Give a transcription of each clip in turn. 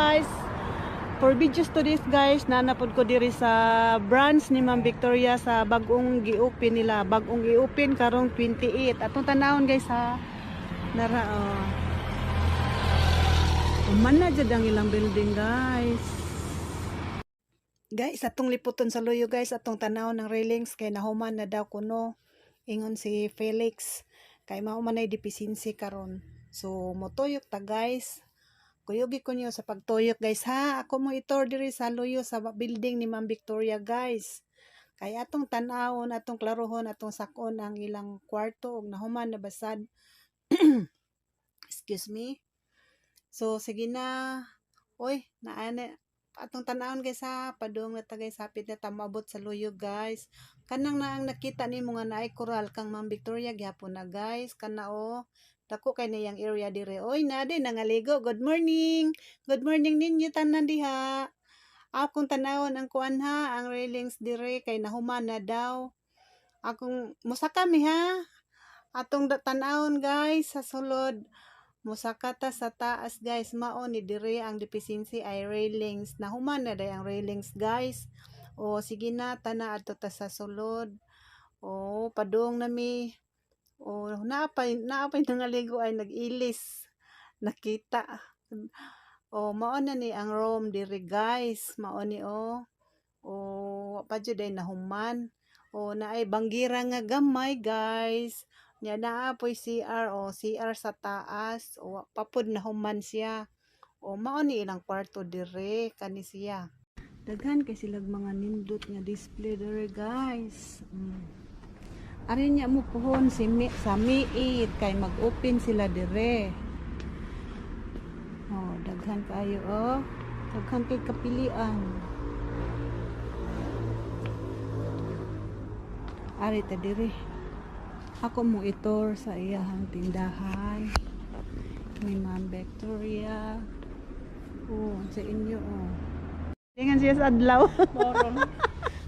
guys. For videos to this, guys, nanapod ko diri sa branch ni Ma'am Victoria sa bagong gi-open nila, bagong i-open karong 28. Atong tanawon, guys, ha. Nara oh. Human na jud ang ilang building, guys. Guys, atong liputon sa luyo, guys, atong tanaw ng railings kay nahuman na daw kuno. Ingon si Felix kay mao man ay deficiency karon. So motuyok ta, guys. Kuyugi ko niyo sa pagtuyok, guys, ha. Ako mo itor diri sa luyo sa building ni Ma'am Victoria, guys. Kay atong tan-awon, atong klarohon, atong sakon ang ilang kwarto og nahuman na basad. Excuse me. So sige na. Oy, naana atong tan-awon, guys, ha, padung na ta, guys, hapit na ta moabot sa luyo, guys. Kanang naang nakita nimo nga naay koral kang Ma'am Victoria gihapon na, guys. Kana oh. Dako kay niyang area dire. Oy, na din nangaligo. Good morning. Good morning ninyo tanan diha. Akong tanawon ang kuan ha, ang railings dire kay nahuman na daw. Akong musaka mi ha. Atong tanawon, guys, sa sulod. Musaka ta sa taas, guys, mao ni dire ang deficiency ay railings. Nahuman na day ang railings, guys. O sige na, tana adto ta sa sulod. O padung na mi. O naapay nangaligo ay nag-ilis. Nakita. O mao na ni ang room dire, guys. Mao ni oh. O wa pa jud ay nahuman. O naay banggira nga gamay, guys. Nya naa poy CR o CR sa taas. O wa pa pod nahuman siya. O mao ni ilang kwarto dire kani siya. Daghan kay silag mga nindot nga display dire, guys. Ari niya mo puhon si Mi, sa miit kay mag-open sila dire. Oh, daghan kayo oh. Daghan kay kapilian. Ari ta dire. Ako mo itor sa iyahang tindahan. Ni Ma'am Victoria. Oh, sa inyo oh. Tingan siya sa adlaw. Moron.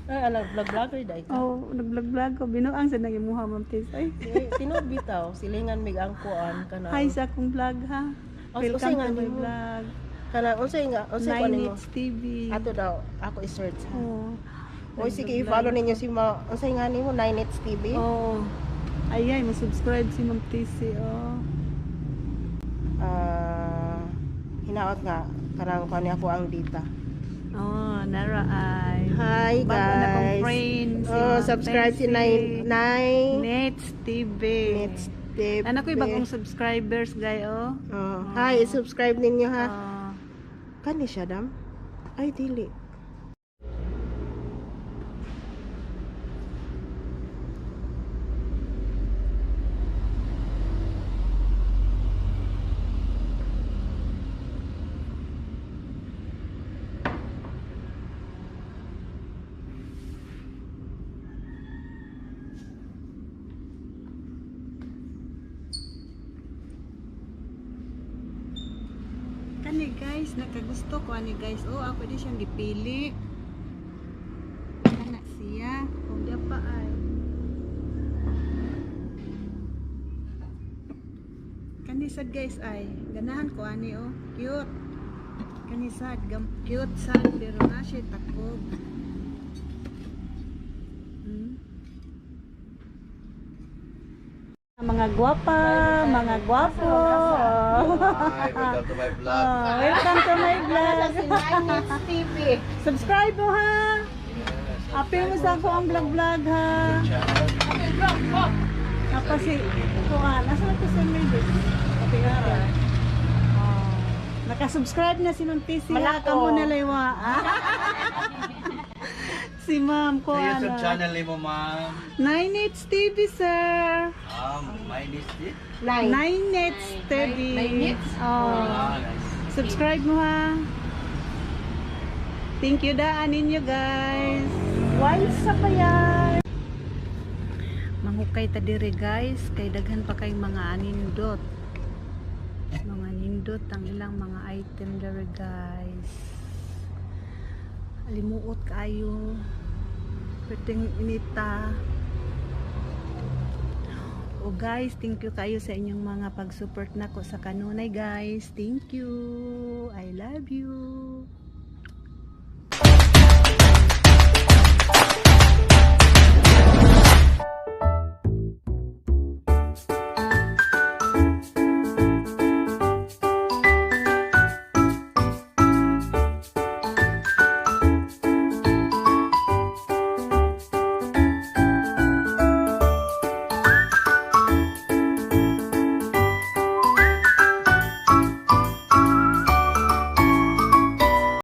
Ay, alam, vlog-vlogger dai ka. Oh, nag-vlog-vlog ko. Binuang sa nang imuha, Ma'am Tis. Ay. Eh, tinuod bitaw, silingan mig ang kuan kana. Hi sa akong vlog ha. Oh, Welcome usay nga to my nimo. vlog. Kana unsay nga, unsay kuan Nine nimo? Nits TV. Ato daw ako i-search ha. Oh. Oy, sige, i-follow ninyo si Ma, unsay nga nimo, Nine Nits TV? Oh. Ay ay, mo-subscribe si Ma'am Tisi oh. Ah, hinaot nga kanang kuan ako ang data. Oh, nara ay. Hi Bago na kong guys. friend si Oh, Ma'am subscribe si Tesi. Nine Nits TV. Nits TV. Anak ko'y bagong subscribers, guys, oh. Oh, hi, i-subscribe ninyo ha. Oh. Kani siya dam? Ay dili. Kani guys, nakagusto ko ani, guys. Oh, ako di siyang gipili. Kana siya. Kung di pa ay. Kani sad, guys, ay. Ganahan ko ani oh. Cute. Kani sad, cute sad pero na siya takob. Mga gwapa, mga gwapo. Hi, welcome to my vlog. Oh, welcome to my vlog. Si Nine Nits TV. Subscribe mo ha. Yes, Apil mo sa ako ang vlog vlog ha. channel. Tapos si kuan, asa na to sa Melvis? Oh. Naka-subscribe na si Ma'am Tisi ha. Malako. Kamo na laywa. Si Ma'am Sa kuan. YouTube channel ni mo, ma'am. Nine Nits TV, sir. Mine is it? Nine. Nine Nits TV. Nine Nits? Oh. Ah, nice. Subscribe mo ha. Thank you daan ninyo, guys. Wine sa payan. Manghukay ta dire, guys, kay daghan pa kay mga anindot. Mga nindot ang ilang mga item dire, guys. Alimuot kaayo. Perting inita. O guys, thank you kayo sa inyong mga pag-support nako sa kanunay, guys. Thank you. I love you.